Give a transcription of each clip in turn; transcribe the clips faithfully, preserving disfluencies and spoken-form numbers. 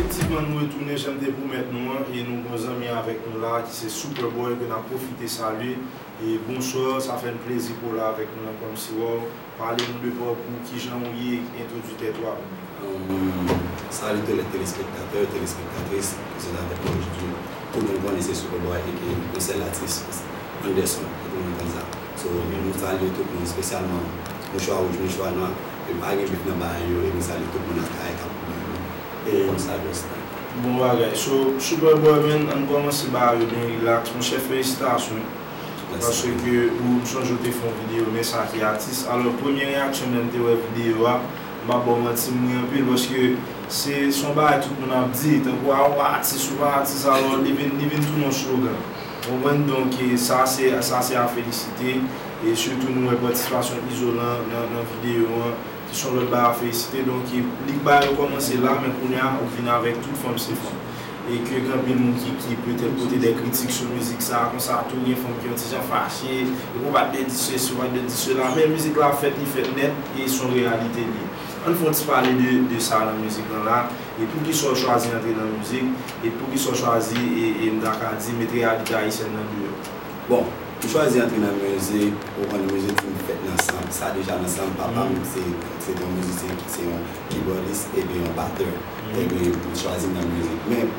Efektivman, nou retounen jan m te pwomèt nou an, e nou gon zanmi avèk nou la ki se Superboy ke n ap pwofite salye. E bonswa, sa fè n plezi pou w la avèk nou nan Kòmsi Wè w. Pale nou de pakou, kijan w ye, entwodui tèt ou a pou nou. Salut tous les téléspectateurs, téléspectatrices, prezan avèk mwen jodi. Tout moun konnen se Superboy, aka yon sèl atis, Anderson, tout moun konn sa. So, nou salye tout moun, espesyalman mouchwa wouj, mouchwa nwa, e pa gen bif nan bagay yo, e nou salye tout moun ak kay k ap konnen nou. E nou salye Bon bagay. So, Superboy, man, ann kòmanse bagay yo byen rilaks. Monchè, felisitasyon. Paske ou, m sonje w te fè yon videyo, men sa ki atis. Alò, premye reyaksyon m lè m te wè videyo a, m p ap ba w manti, m ri anpil, paske se, se yon bagay tout moun ap di, tankou a, ou pa atis, ou pa atis, alò, li vin, li vin tounen yon slogan. Ou konprann? Donk, e, sa se, sa se a felisite. E sitou nou wè patisipasyon Izo nan, nan, nan videyo an. Ki se yon lòt bagay a felisite. Donk, e, lig bagay yo kòmanse la, men kounye a, ou vin avèk tout fanm se fanm. E ke gen anpil moun ki, ki petèt pote de kritik sou mizik sa, konsa tou gen fanm ki yon ti jan fache, e ou pa t dwe di sesi, ou pa t dwe di sela, men mizik la fèt, li fèt nèt, e se yon reyalite li ye. Ann fè yon ti pale de, de sa nan mizik lan la, e poukisa w chwazi antre nan mizik, e poukisa w chwazi, e, e m ta ka di, met reyalite ayisyèn nan deyò. Bon, m chwazi antre nan mizik, ou konn mizik m fèt nan san m, sa deja nan san m, papa m se, se te yon mizisyen ki se yon kibòdis epi yon batè. Epi m chwazi m nan mizik. Men,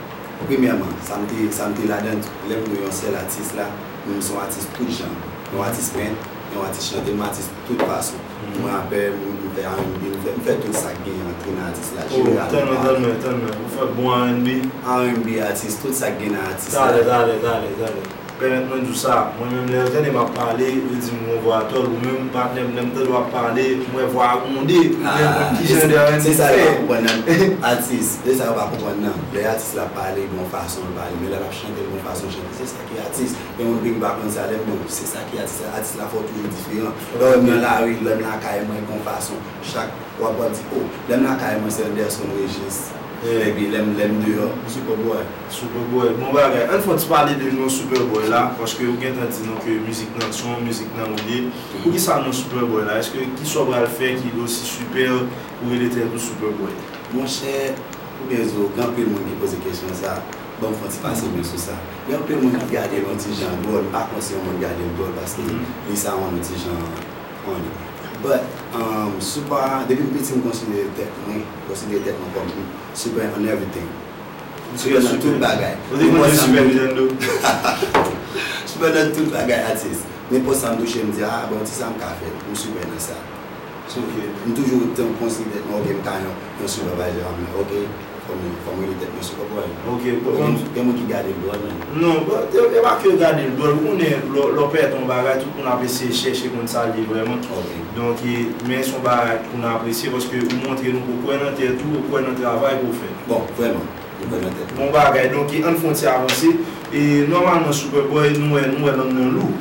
premyèman, sa m te, sa m te ladan, lè m wè yon sèl atis la, m se yon atis tout jan. Yon atis pent, yon atis chante, m atis tout fason. M rapè, m, m fè R and B, m fè, m fè tout sa k gen antre nan atis la. Oh, tann mwen, tann mwen, tann mwen. Ou fè bon R and B? R and B atis, tout sa k gen nan atis la. Talè, talè, talè, talè. Pèmèt mwen di w sa, mwen menm lè yo tande m ap pale, yo di m gon vwa tòl, ou menm patnè m, lè m tande w ap pale, m wè vwa a gwonde, ou gen konn kijan de R and B fè. Se sa yo pa konprann nan atis, se sa yo pa konprann nan. Lè atis la ap pale, gon fason l pale, men lè l ap chante, l gon fason l chante, se sa ki atis. Gen moun ki pa konn sa, lè m di w, se sa ki atis la, atis la fò toujou diferan. Lè w wè m nan lari, lè m lakay mwen, gon fason, chak W ap, w ap di, oh, lè m lakay mwen se Anderson Regis. Epi lè m, lè m deyò, m Superboy. Superboy. Bon bagay. Ann fè yon ti pale de non Superboy la, paske ou gentan di nou ke mizik nan se yon mizik nan ou ye. Poukisa non Superboy la? Èske kisa w pral fè ki osi sipè pou rele tèt ou Superboy? Monchè, ou byen di w, gen anpil moun ki poze kesyon sa. Ban m fè yon ti pase men sou sa. Gen anpil moun ki gade l yon ti jan dwòl, m pa konn si yon moun gade l dwòl paske li sa yon ti jan But, um, super, depi m piti m konsidere tèt mwen, konsidere tèt mwen kòm super on everything. M super nan tout bagay. Ou te konn di super Nintendo? Super nan tout bagay, atis. Nenpòt sa m touche, m di, ah, bon, ti sa m ka fè, m super nan sa. So, m toujou te konsidere tèt mwen, ok, m ka yon, yon supervisor, I'm like, ok. Fò m, fò m rele tèt mwen sou kòpòl. Ok, bon. Gen, gen moun ki gade l dwòl, men. Non, bon, e, e pa ke yo gade l dwòl. Ou konnen, lè, lè w pèt yon bagay, tout moun ap eseye chèche konn sa l ye vrèman. Ok. Donk, e, men se yon bagay pou n apresye, paske ou montre nou ke w kwè nan tèt ou, ou kwè nan travay ke w fè. Bon, vrèman, m kwè nan tèt mwen. Bon bagay. Donk, e, ann fè yon ti avanse. E, nòmalman, Superboy, nou wè, nou wè lang nan lou.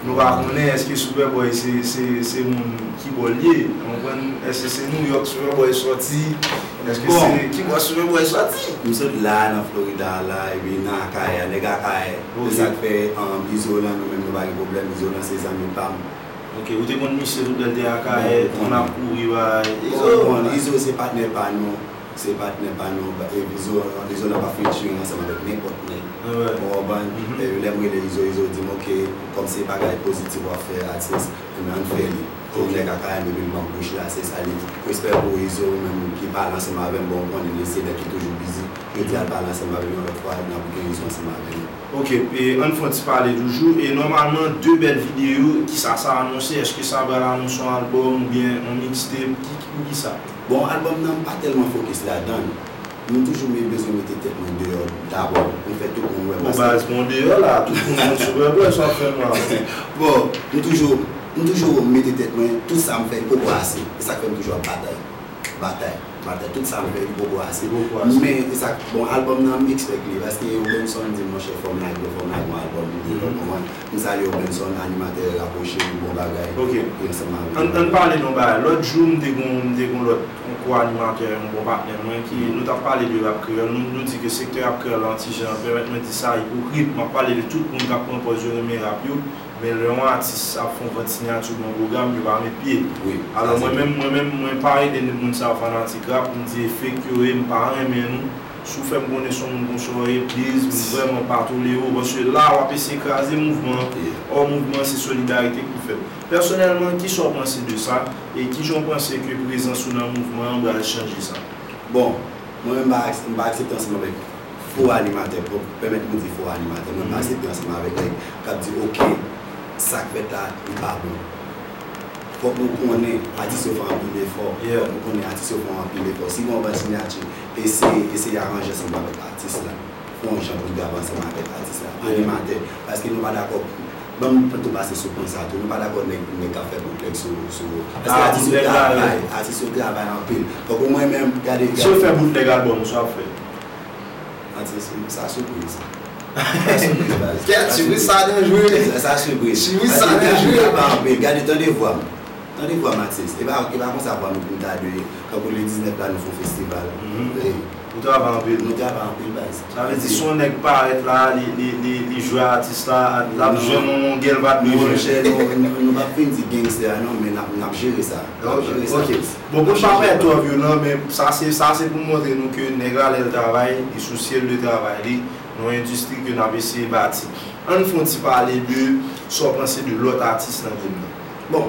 Nou pa konnen èske Superboy se, se, se moun ki bò l ye. Ou konprann? Èske se New York Superboy sòti? Èske se ki bò Superboy sòti? M sot la, nan Florida la, epi nan Akayè, nèg Akayè. Se sa k fè, um, Izo lan, nou menm nou pa gen pwoblèm, Izo lan se zanmi pa m. Ok, ou te konn misye tout lè l te Akayè, moun ap kouri bay Izo. Izo se patnè pa nou. Se patnè pa nou, e Izo, Izo lan pa featuring ansanm avèk nenpòt nèg. Ou konprann? E lè m rele Izo, Izo di m, ok, kòm se bagay pozitif w ap fè, atis, enben ann fè li. Se yon nèg Akayè m, epi l ban m kouch la, se sa li. Respè pou Izo, ou menm ki pale ansanm avè m, bon, ou konnen li se nèg ki toujou busy. Yo di al pale ansanm avè m yon lòt fwa, n ap gen Izo ansanm avè m. Ok, e ann fè yon ti pale toujou. E nòmalman, de bèl videyo, kisa sa anonse? Èske sa pral anonse yon albòm oubyen yon mixtape? Ki, ki, pou kisa? Bon, albòm nan, m pa tèlman fokis ladan l. M toujou me-, bezwen mete tèt mwen deyò dabò, pou fè tout moun wè m. Bon, baz, bon, deyò la, tout moun konn Superboy, sa w ap fè m la. Bon, m toujou, m toujou mete tèt mwen, tout sa m fè, li poko ase. E sa k fè m toujou ap batay. Batay, batay, tout sa m fè, li poko ase. Li poko ase. Men, e sa, bon, albòm nan, m expect li, paske Obenson di m, monchè, fò m lage, fò m lage yon albòm, ou konprann? M salye Obenson, animatè rapwoche, bon bagay. Ok. Li ansanm avèk mwen. Ann, ann pale de yon bagay. Lòt jou, m te gon, m te gon lòt, yon ko-animatè, yon bon patnè mwen, ki, nou t ap pale de rap kreyòl. Nou, nou di ke sektè rap kreyòl la, yon ti jan, pèmèt mwen di sa, ipokrit. M ap pale de tout moun k ap pran pòz yo renmen rap yo. Men lè yon atis ap fè yon vant sinyati nan yon pwogram, yo pa met pye. Wi, sa se vre. Alò, mwen menm, mwen menm, mwen pa rele moun sa yo fanatik rap, m di e fake yo ye, m pa renmen nou. Si w fè m konnen se yon moun konsa w ye, please, m vrèman pa tolere w, paske la w ap eseye kraze mouvman an. Ò, mouvman an se solidarite k pou fèt. Pèsonèlman, kisa w panse de sa? E kijan w panse ke prezans ou nan mouvman an pral chanje sa? Bon, mwen menm m pa ak- m pa aksepte ansanm avèk fo animatè, pou pèmèt mwen di fo animatè, mwen m pa aksepte ansanm avèk nèg k ap di, oke, sa k fèt la, li pa bon. Fòk nou konnen atis yo fè anpil efò. Fòk nou konnen atis yo fè anpil efò. Si gen yon bann siyati, eseye, eseye aranje ansanm avèk atis la. Fè yon jan pou l grave ansanm avèk atis la. Animatè. Paske nou pa dakò. Ban m tou pase sou pwen sa tou. Nou pa dakò nèg, nèg k ap fè bootleg sou, sou. Paske atis yo travay. Atis yo travay anpil. Tankou mwen menm, gade, gade. Si yo fè bootleg albòm ou, sa w ap fè? Atis, sa sipriz. Sa sipriz, baz. Kèt, sipriz sa danjre. Sa, sa sipriz. Sipriz sa danjre. Gade, gade, tande vwa m. Tande vwa m, atis. E pa, e pa konsa vwa m pou m ta dwe. Kankou le diznèf la, nou fè yon festival. Ou travay anpil. Nou travay anpil, baz. Sa vle di, si yon nèg parèt la, li, li, li, li jwe atis la, l ap jwenn yon gèl vat. Monchè, nou, nou, nou p ap fin di gangster a, non, men n ap, n ap jere sa. N ap jere sa. Bon, pou m pa fè twò vyolan, men sa se, sa se pou montre nou ke nèg la, lè l travay, li sousye l de travay li, nan yon endistri ke n ap eseye bati. Ann fè yon ti pale de sa w panse de lòt atis nan game nan. Bon,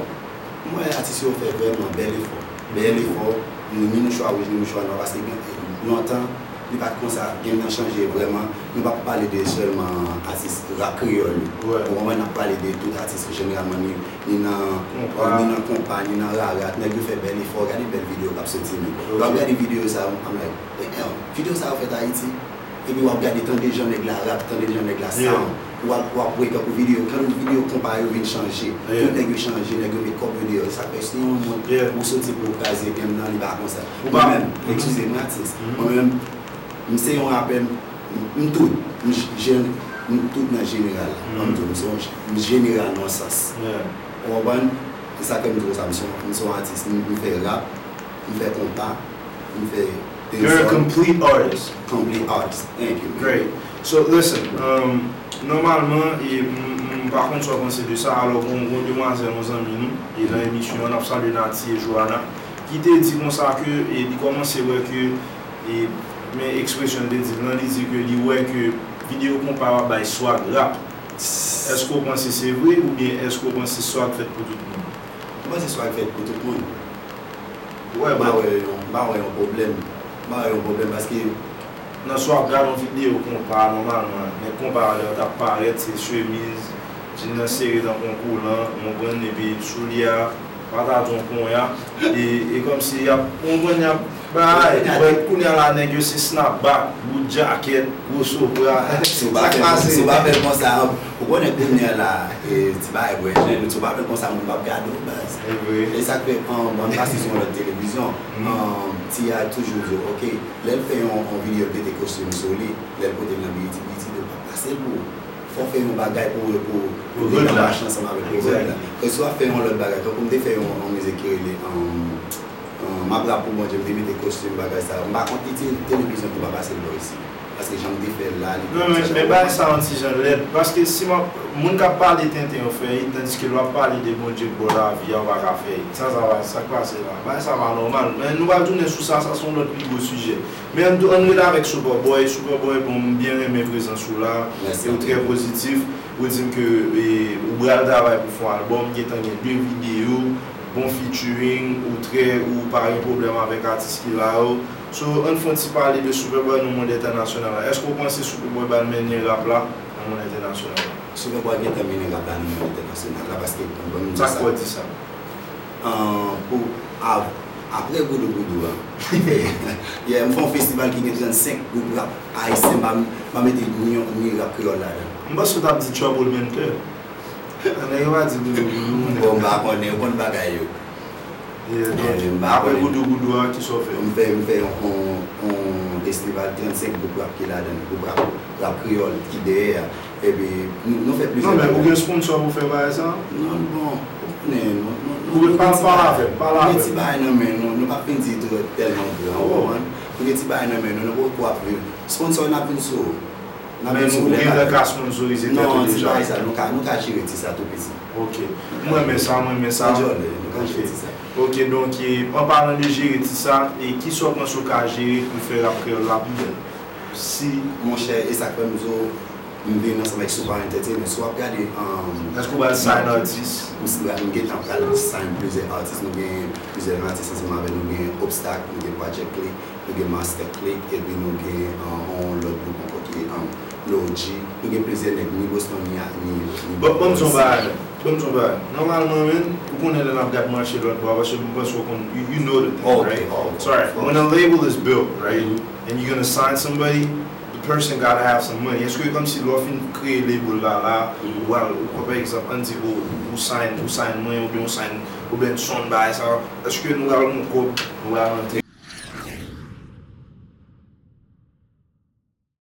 mwen wè atis yo fè vrèman bèl efò. Bèl efò, ni mouchwa wouj, ni mouchwa nwa, paske gen lontan, li pa t konsa, game nan chanje vrèman. Nou p ap pale de sèlman atis rap kreyòl yo. Ou konprann, n ap pale de tout atis jeneralman, ni, ni nan, ni nan konpa, ni nan rara, nèg yo fè bèl efò, gade bèl videyo k ap soti, men. Lè w ap gade videyo sa yo, I'm like, damn, videyo sa yo fèt Ayiti? Epi w ap gade, tande jan nèg la rap, tande jan nèg la sound. W ap, w ap wè tankou videyo, kanmenm videyo konpa yo vin chanje. Tout nèg yo chanje, nèg yo met kòb yo deyò. Sa k fè si yon moun ou soti pou w kraze game nan, li pa konsa. Mwen menm, eskize m, atis. Mwen menm, m se yon rapè, m, m tout, m j-, jèn, m tout nan jeneral la. Ban m di w, m se yon j-, m jeneral nan yon sans. Ou konprann? Se sa k fè m di w sa, m se yon, m se yon atis, m, m fè rap, m fè konpa, m fè dancehall. You're a complete artist. Complete artist. Thank you, man. Great. So, listen, um, nòmalman, e, m, m, m pa konn sa w panse de sa, alò, gon, gon demwazèl, yon zanmi nou, e nan emisyon an, n ap salye Naty e Joana, ki te di konsa ke, e, li kòmanse wè ke, e, men ekspresyon l te di l lan, li di ke li wè ke videyo konpa yo ap bay swag rap. Èske w panse se vre oubyen èske w panse swag fèt pou tout moun? Mwen panse swag fèt pou tout moun. Ou wè, m pa wè yon, m pa wè yon pwoblèm. M pa wè yon pwoblèm paske nan swa w ap gade yon videyo konpa nòmalman, nèg konpa a lè yo t ap parèt, se chemiz, jin nan sere tankou yon koulan, ou konprann, epi soulye a, pa ta di yon ponya, e, e kòmsi y ap, ou konprann, y ap bay, but kounye a la, nèg yo se snapback, bout djakèt, gwo sopra, sa k pase? Si w pa fè l konsa, ou konnen kounye a la, e, ti bagay bwè, si w pa fè l konsa, moun p ap gade w, baz. E sa k fè, an, bon, m pase sou yon lòt televizyon, an, T I toujou di w, oke, lè l fè yon, yon videyo, l mete kostim sou li, lè l pote l nan B E T, B E T di w p ap pase l pou ou. Fò w fè yon bagay pou, pou, pou li ka mache ansanm avèk pwovèb la. E si w ap fè yon lòt bagay, tankou m te fè yon, yon mizik ki rele, um, um, M ap rap pou Bondye, m te mete kostim, bagay sa yo. M pa konn ki ti televizyon ki pa pase l bò isi. Paske jan m te fè l la, li te yon ti jan. Non, men, men bagay sa yon ti jan lèd. Paske si m ap, moun k ap pale tenten yo fè it, tandiske lè w ap pale de Bondye k ba w lavi a, ou pa ka fè it. Sa, sa, sa k pase la? Bagay sa pa nòmal. Men nou pral tounen sou sa, sa se yon lòt pi gwo sijè. Men ann, ann rete avèk Superboy. Superboy, bon, m byen renmen prezans ou la. E ou trè pozitif. Ou di m ke, e, ou pral travay pou fè yon albòm, gentan gen de videyo, bon featuring, ou trè, ou pa gen pwoblèm avèk atis ki la yo. So, ann fè yon ti pale de Superboy nan mond entènasyonal la. Èske w panse Superboy pral mennen rap la nan mond entènasyonal la? Superboy gentan mennen rap la nan mond entènasyonal la, paske, bon, m di sa. Sa k fè w di sa? An, pou, av-, apre Goudougoudou an. Yeah, m fè yon festival ki gen trannsenk gwoup rap ayisyen, m pa, m pa mete ni yon, ni rap kreyòl ladan l. M panse w t ap di Trouble Maker. Nèg yo pa di Goudougoudou, moun. Bon, m pa konnen, yo konn bagay yo. Yeah, donk, apre Goudougoudou an, kisa w fè? M fè, m fè yon, yon, yon festival, trannsenk gwoup rap ki ladan l, gwoup rap, rap kreyòl ki dèyè a. Epi, nou, nou fè plizyè bagay. Non, men ou gen sponsò pou fè bagay sa? Non, bon, ou konnen, nou, nou, nou, nou gen ti bagay. Pale avè m, pale avè m. Nou gen ti bagay nan men nou, nou p ap fin di tèlman gran, ou konprann? Nou gen ti bagay nan men nou, nou poko ap viv. Sponsò, n ap vin sou ou. N ap vin sou ou lè bagay. Men nou gentan ka sponsorize tèt ou deja? Non, ti bagay sa, nou ka, nou ka jere ti sa tou piti. Ok. M renmen sa, m renmen sa. Anjòle, nou ka jere ti sa. Ok, donk, e, an palan de jere ti sa, e kisa w panse w ka jere pou fè rap kreyòl la pi bèl? Si, monchè, e sa k fè m di w, m vin ansanm avèk Super Entertainment. Si w ap gade, um, Èske w pral sign atis? M s- m gentan pral sign plizyè atis. Nou gen plizyè atis ansanm avè nou. Nou gen Obstacle, nou gen Project Click, nou gen Master Click, epi nou gen uh, yon lòt gwoup ankò ki um, Low G. Nou gen plizyè nèg, ni Boston, ni, ni, ni Bon, bon, son bagay. Bon, son bagay. Nòmalman, men, ou konnen lè n ap gad mache lòt bò, paske m panse w konn, you, you know the thing, Oh, right? Oh, Sorry, when a label is built, right? And you're gonna sign somebody, the person gotta have some money. Èske kòm si lè w fin kreye label la, la, ou al, ou pran pa egzanp, ann di, ou, ou sign, ou sign mwen, oubyen ou sign, oubyen Son bagay sa, èske nou al yon kòb, nou al antre?